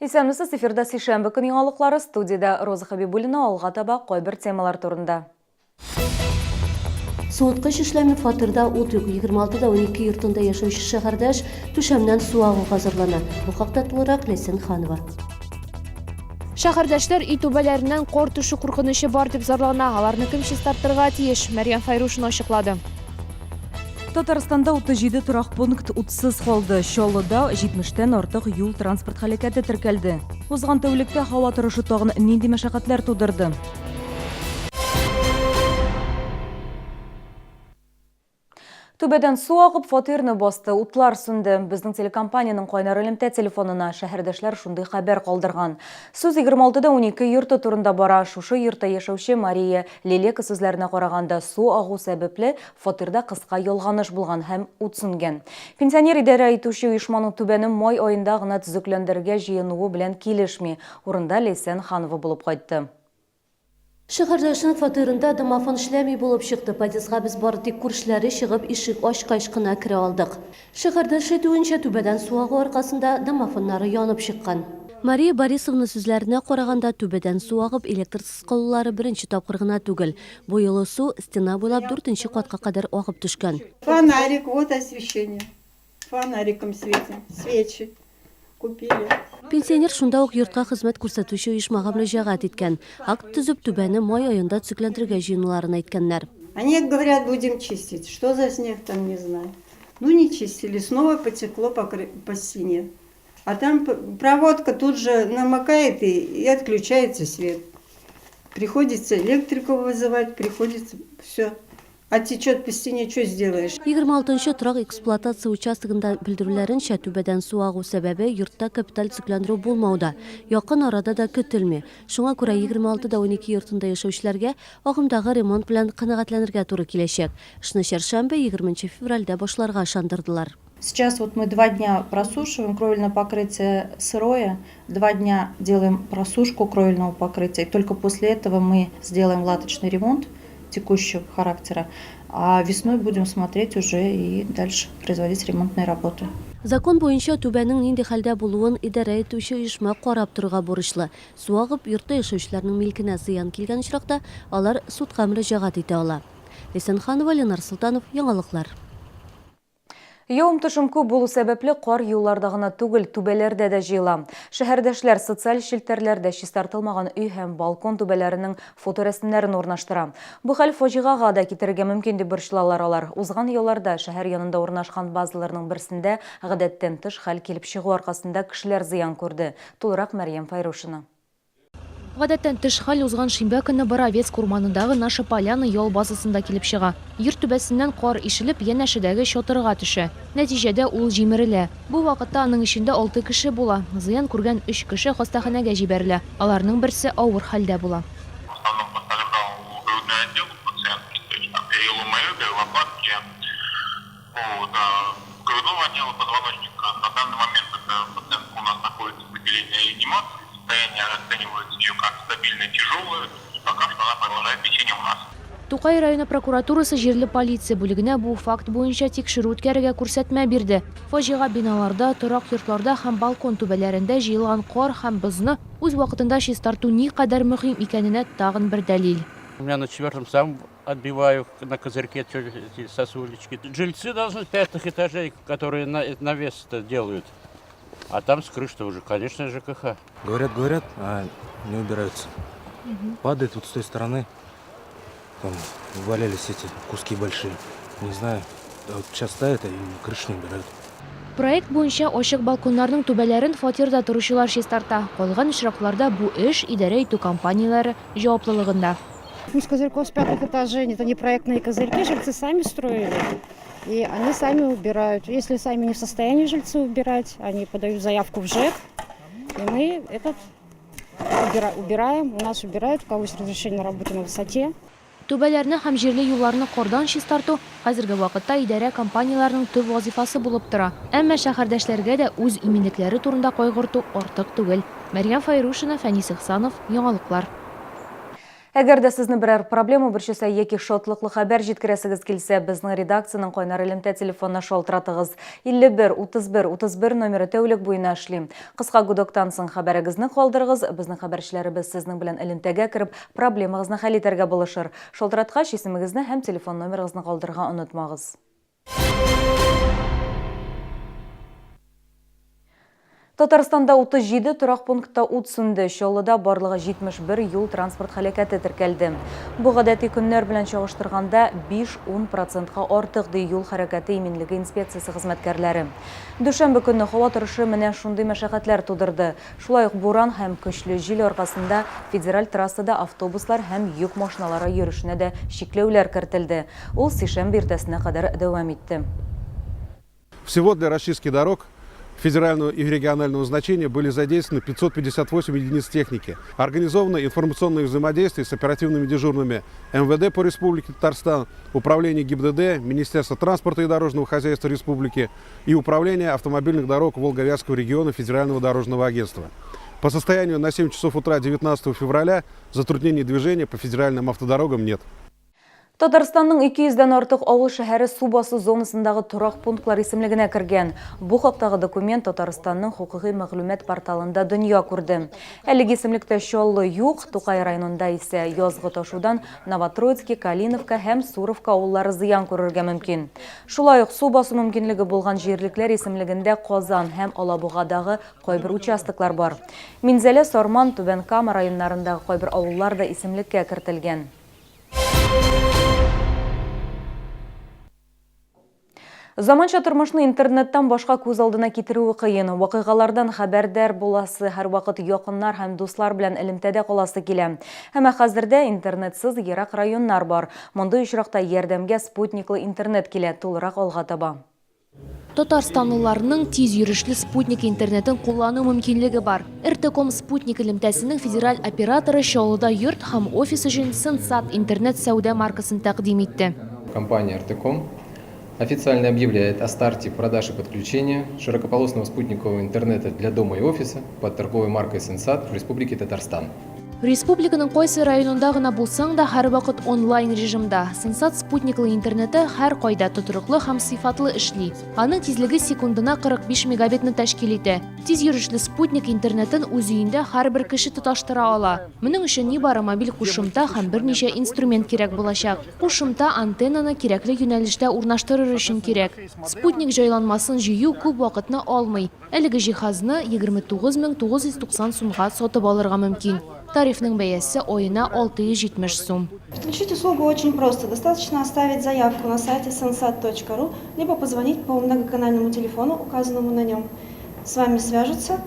Исәнмесез, эфирда сишәмбе көн яңалыклары, студиядә Роза Хәбибуллина, алга таба кайбер темалар турында. Суыткыч эшләми, фатирда ут юк. 26 да 12 йортында яшәүче шәһәрдәш түшәмнән су агуга зарлана. Бу хакта тулырак Ләйсән Ханова. Шәһәрдәшләр өй түбәләреннән кар төшү куркынычы бар дип зарлана. Аларны кем чистартырга тиеш? Мәрьям Фәйрушина ачыклады. Татарстанда 37 торак пункт утсыз калды. Чаллыда 70 тән артык юл-транспорт һәлакәте теркәлде. Узган тәүлектә һава торышы тагын нинди мәшәкатьләр тудырды? Түбәдән су агып, фатирны басты, утлар сүнде. Безнең телекомпаниянең кайнар элемтә телефонына шәһәрдәшләр шундый хәбәр калдырган. Сүз 26 да 12 йорты турында бара. Шушы йортта яшәүче Мария Лелека сүзләренә караганда, су агу сәбәпле, фатирда кыска ялганыш булган һәм ут сүнгән. Пенсионер идарә итүче оешманың түбәне май аенда гына төзекләндерергә җыенуы белән килешми. Урында Ләйсән Ханова булып кайтты. Шәһәрдәшнең фатирында домофон эшләми булып чыкты. Подъездга без бары тик күршеләре чыгып ишек ачкач кына керә алдык. Шәһәрдәш әйтүенчә, түбәдән су агу аркасында домофоннары янып чыккан. Мария Борисовна сүзләренә караганда, түбәдән су агып, электрсыз калулары беренче тапкыр гына түгел. Бу юлы су стена буйлап дүртенче катка кадәр агып төшкән. Фонарик, вот освещение. Фонариком светим, свечи купили. Пенсионер шунда ук йортка хезмәт күрсәтүче оешмага мөрәҗәгать иткән. Акт төзеп, түбәне май аенда төзекләндерергә җыенуларын әйткәннәр. Они говорят, будем чистить. Что за снег там, не знаю. Ну не чистили, снова потекло по, по стене. А там проводка тут же намокает и, и отключается свет. Приходится электрику вызывать, приходится все. А течет по стене, что сделаешь? 26 нчы торак эксплуатация участогында белдерүләренчә, түбәдән су агу сәбәбе йортта капиталь төзекләндерү булмауда. Якын арада да көтелми. Шуңа күрә 26 да 12 йортында яшәүчеләргә агымдагы ремонт белән канәгатьләнергә туры киләчәк. Эшне чәршәмбе, 20 нче февральдә башларга ышандырдылар. Сейчас вот мы два дня просушиваем кровельное покрытие сырое, два дня делаем просушку кровельного покрытия, и только после этого мы сделаем латочный ремонт текущего характера, а весной будем смотреть уже и дальше производить ремонтные работы. Закон буенча түбәнең нинди хәлдә булуын идарә итүче оешма карап торырга бурычлы. Су агып, йортта яшәүчеләрнең милкенә зыян килгән очракта, алар судка мөрәҗәгать итә ала. Ләйсән Ханова, Ленар Солтанов, Яңалыклар. Явым-төшем күп булу сәбәпле, кар юлларда гына түгел, түбәләрдә дә җыела. Шәһәрдәшләр социаль челтәрләрдә чистартылмаган өй һәм балкон түбәләренең фоторәсемнәрен урнаштыра. Бу хәл фаҗигага да китерергә мөмкин дип борчылалар алар. Узган ялларда шәһәр янында урнашкан базаларның берсендә гадәттән тыш хәл килеп чыгу аркасында кешеләр зыян күрде. Тулырак Мәрьям Фәйрушина. Гадәттән тыш хәл узган шимбә көнне Боровецк урманындагы Наша Поляна ял базасында килеп чыга. Йорт түбәсеннән кар ишелеп, янәшәдәге чатырга төшә. Нәтиҗәдә, ул җимерелә. Бу вакытта аның эчендә алты кеше була. Зыян күргән өч кеше хастаханәгә җибәрелә. Аларның берсе авыр хәлдә була. В основном пострадал грудной отдел у пациентки, то есть там переломы ребер, лопатки. Вот, а грудного отдела позвоночника на данный момент эта пациентка у нас находится в отделении реанимации, состояние расценивается ее как стабильное, тяжелое, пока что она продолжает лечение у нас. Тукай районы прокуратурасы җирле полиция бүлегенә бу факт буенча тикшерү үткәрергә күрсәтмә бирде. Фаҗига биналарда, торак йортларда һәм балкон түбәләрендә җыелган кар һәм бозны үз вакытында чистарту никадәр мөһим икәненә тагын бер дәлил. У меня на четвертом сам отбиваю на козырьке сосулечки. Жильцы должны пятых этажей, которые навес-то делают. А там с крыши уже, конечно, ЖКХ. Говорят, говорят, а не убираются. Угу. Падает вот с той стороны. Там валялись эти куски большие. Не знаю, а вот сейчас ставят, и крышу не убирают. Проект буенча ачык балконнарның түбәләрен фатирда торучылар чистарта. Калган очракларда бу эш идарә итү компанияләре җаваплылыгында. Пусть козырьков с пятых этажей, это не проектные козырьки, жильцы сами строили. И они сами убирают. Если сами не в состоянии жильцы убирать, они подают заявку в ЖЭК, и мы этот убираем. У нас убирают, у кого есть разрешение на работу на высоте. Түбәләрне һәм җирле юлларны кардан чистарту хәзерге вакытта идарә компанияләренең төп вазыйфасы булып тора. Әмма шәһәрдәшләргә дә үз иминлекләре турында кайгырту артык түгел. Мәрьям Фәйрушина, Фәнис Ихсанов, Яңалыклар. Әгәр дә сезне берәр проблема борчыса яки шатлыклы хәбәр җиткерәсегез килсә, безнең редакциянең кайнар элемтә телефонына шалтыратыгыз. 51 31 31 номеры тәүлек буена эшли. Кыска гудоктан соң хәбәрегезне калдырыгыз, безнең хәбәрчеләребез сезнең белән элемтәгә кереп, проблемагызны хәл итәргә булышыр. Шалтыраткач, исемегезне һәм телефон номерыгызны калдырырга онытмагыз. Татарстанда 37 торак пунктта ут сүнде. Чаллыда барлыгы 71 юл-транспорт һәлакәте теркәлде. Бу гадәти көннәр белән чагыштырганда 5-10 процентка артык, ди юл хәрәкәте иминлеге инспекциясе хезмәткәрләре. Дүшәмбе көнне һава торышы менә шундый мәшәкатьләр тудырды. Шулай ук буран һәм көчле җил аркасында федераль трассада автобуслар һәм йөк машиналары йөрешенә дә чикләүләр кертелде. Ул сишәмбе иртәсенә кадәр дәвам итте. Всего для расчистки дорог федерального и регионального значения были задействованы 558 единиц техники. Организовано информационное взаимодействие с оперативными дежурными МВД по Республике Татарстан, Управление ГИБДД, Министерство транспорта и дорожного хозяйства Республики и Управление автомобильных дорог Волго-Вятского региона Федерального дорожного агентства. По состоянию на 7 часов утра 19 февраля затруднений движения по федеральным автодорогам нет. Татарстанның 200 дән артык авыл-шәһәре су басу зонасындагы торак пунктлар исемлегенә кергән. Бу хактагы документ Татарстанның хокукый мәгълүмат порталында дөнья күрде. Әлеге исемлектә Чаллы юк, Тукай районында исә язгы ташудан Новотроицкий, Калиновка һәм Суровка авыллары зыян күрергә мөмкин. Шулай ук су басу мөмкинлеге булган җирлекләр исемлегендә Казан һәм Алабугадагы кайбер участоклар бар. Минзәлә, Сарман, Түбән Кама районнарындагы кайбер авыллар да исемлеккә кертелгән. Заманча тормышны интернеттан башка күз алдына китерүе кыен. Вакыйгалардан хәбәрдар буласы, һәрвакыт якыннар һәм дуслар белән элемтәдә каласы килә. Әмма хәзердә интернетсыз ерак районнар бар. Мондый очракта ярдәмгә спутниклы интернет килә, тулырак алга таба. Татарстанлыларның тиз йөрешле спутник интернетын куллану мөмкинлеге бар. РТКом спутник элемтәсенең федераль операторы Чаллыда йорт һәм офис өчен Сенсат интернет-сәүдә маркасын тәкъдим итте. Компания РТКом официально объявляет о старте продаж и подключения широкополосного спутникового интернета для дома и офиса под торговой маркой Сенсат в Республике Татарстан. Республиканың кайсы районында гына булсаң да, һәрвакыт онлайн режимда. Сенсат спутниклы интернеты һәркайда тотрыклы һәм сыйфатлы эшли. Аның тизлеге секундына 45 мегабитны тәшкил итә. Тиз йөрешле спутник интернетын үз өендә һәрбер кеше тоташтыра ала. Моның өчен нибары мобиль кушымта һәм берничә инструмент кирәк булачак. Кушымта антеннаны кирәкле юнәлештә урнаштырыр өчен кирәк. Спутник җайланмасын җыю күп вакытны алмый. Әлеге җиһазны 29 990 сумга сатып алырга мөмкин. Тарифның бәясе аена 670 сум. Подключить услугу очень просто. Достаточно оставить заявку на сайте sensat.ru, либо позвонить по многоканальному телефону, указанному на нем. С вами свяжутся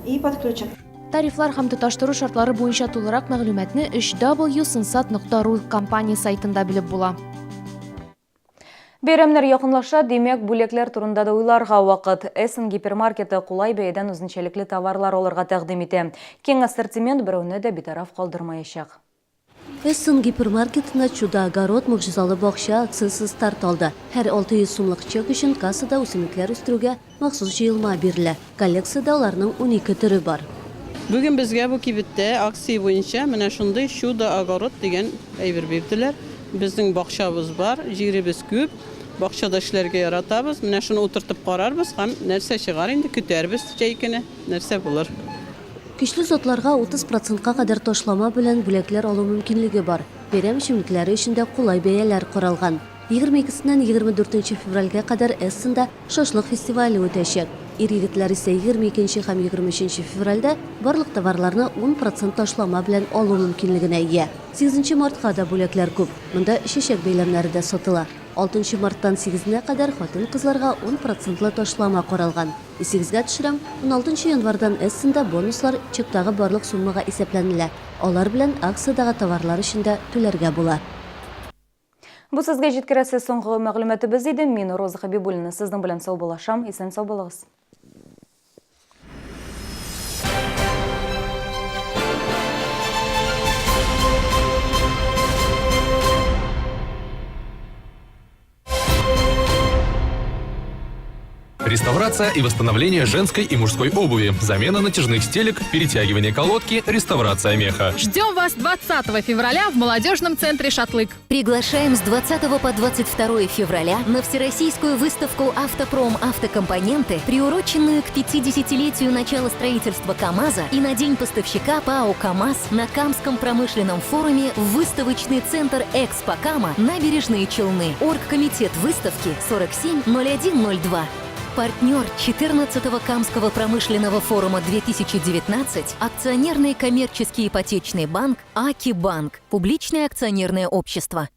и подключат. Тарифлар һәм тоташтыру шартлары буенча тулырак мәгълүматны 3w.sensat.ru компания сайтында белеп була. Бәйрәмнәр якынлаша, димәк, бүләкләр турында да уйларга вакыт. Эссен гипермаркеты кулай бәядән үзенчәлекле товарлар алырга тәкъдим итә. Киң ассортимент берәүне дә битараф калдырмаячак. Эссен гипермаркетында Чудо-огород, Могҗизалы бакча акциясе старт алды. Һәр 600 сумлык чек өчен кассада үсемлекләр үстерүгә Махсус җыелма бирелә. Коллекциядә аларның 12 төре бар. Бүген безгә бу кибеттә акция буенча менә шундый Чудо-огород дигән әйбер бирделәр. Безнең бакчабыз бар, җиребез күп, бакчада эшләргә яратабыз. Менә шуны утыртып карарбыз һәм нәрсә чыгар инде, көтәрбез җәй көне, нәрсә булыр. Көчле затларга 30 процентка кадәр ташлама белән бүләкләр алу мөмкинлеге бар. Бәйрәм эчемлекләре өчен дә кулай бәяләр каралган. 22-сеннән 24 нче февральгә кадәр Эссенда Шашлык фестивале үтәчәк. Ир-егетләр исә 22 нче һәм 23 нче февральдә барлык товарларны 10 процент ташлама белән алу мөмкинлегенә ия. Сигезенче мартка да бүләкләр күп. Монда чәчәк бәйләмнәре дә сатыла. Алтынчы марттан сигезенә кадәр хатын-кызларга ун процентлы ташлама каралган. Исегезгә төшерәм, уналтынчы январьдан Эссенда бонуслар чектагы барлык суммага исәпләнелә. Алар белән акциядәге товарлар өчен дә түләргә була. Бу сезгә җиткерәсе соңгы мәгълүматыбыз иде. Мин Роза Хәбибуллина сезнең белән саубуллашам. Исән-сау булыгыз. Реставрация и восстановление женской и мужской обуви, замена натяжных стелек, перетягивание колодки, реставрация меха. Ждем вас 20 февраля в молодежном центре «Шатлык». Приглашаем с 20 по 22 февраля на всероссийскую выставку «Автопром. Автокомпоненты», приуроченную к 50-летию начала строительства КАМАЗа и на День поставщика ПАО «КАМАЗ» на Камском промышленном форуме в выставочный центр «Экспо Кама», Набережные Челны. Оргкомитет выставки 470102. Партнер 14-го Камского промышленного форума 2019 – акционерный коммерческий ипотечный банк «Акибанк», публичное акционерное общество.